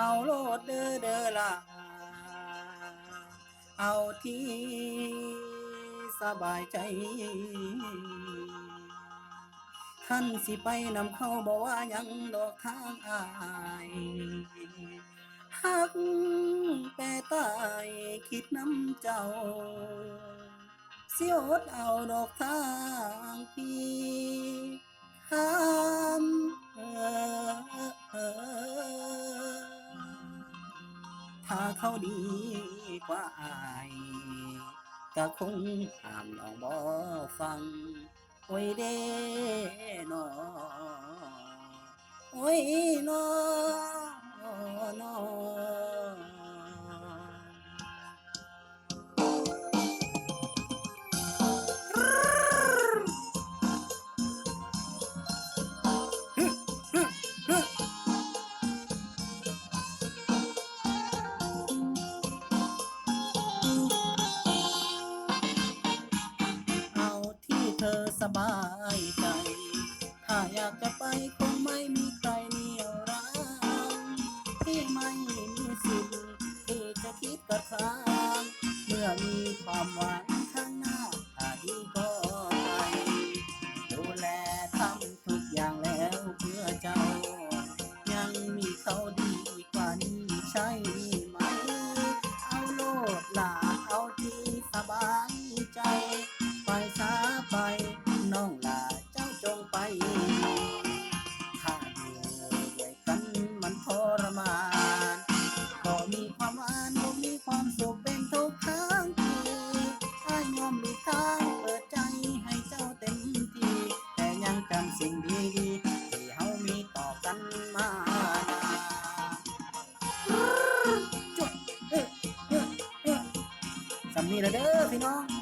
ເອົາໂລດເດີ ເດີຫຼ້າ ເອົາທີ່ສະບາຍໃຈ. ຄັນຊິໄປນຳເຂົາບໍ່ວ່າຫຍັງດອກທາງອ້າຍ ຮັກແຕ່ຕາຍຄິດນຳເຈົ້າ ຊິອົດເອົາດອກທາງພີ່ ຄັນ ເອີ ເອີ ຖ້າເຂົາດີກວ່າອ້າຍ ກະຄົງຫ້າມນ້ອງບໍ່ຟັງ ໂອ້ຍເດ້ນໍ ໂອ້ຍນໍ ນໍ. ເອົາທີ່ເທີສະບາຍໃຈ ຖ້າຢາກຈະໄປຄົງໄມ່ມີໃຄໜຽວຣາງ ທີ່ໄມ່ມີສິດທີ່ຈະຄິດກັດຂວາງ ເມື່ອມີຄວາມຫວັງຂ້າງໜ້າ ຖ້າດີກໍໄປ ດູແລທຳທຸກຢ່າງແລ້ວເພື່ອເຈົ້າ ຍັງມີເຂົາດີກວ່ານີ້ໃຊ່ໄໝ? ເອົາໂລດຫຼ້າ ເອົາທີ່ສະບາຍໃຈ ໄປສາໄປ ນ້ອງຫຼ້າເຈົ້າຈົ່ງໄປ ຖ້າຢູ່ດ້ວຍກັນມັນທໍລະມານ ບໍ່ມີຄວາມຫວານ ບໍ່ມີຄວາມສຸກ ເປັນທຸກທາງທີ່ ອ້າຍຍອມຫຼີກທາງ ເປີດໃຈໃຫ້ເຈົ້າເຕັມທີ່ ແຕ່ຍັງຈຳສິ່ງດີໆ ທີ່ເຮົາມີຕໍ່ກັນມານານ. ສ່ຳນີ້ລະເດີພີ່ນ້ອງ.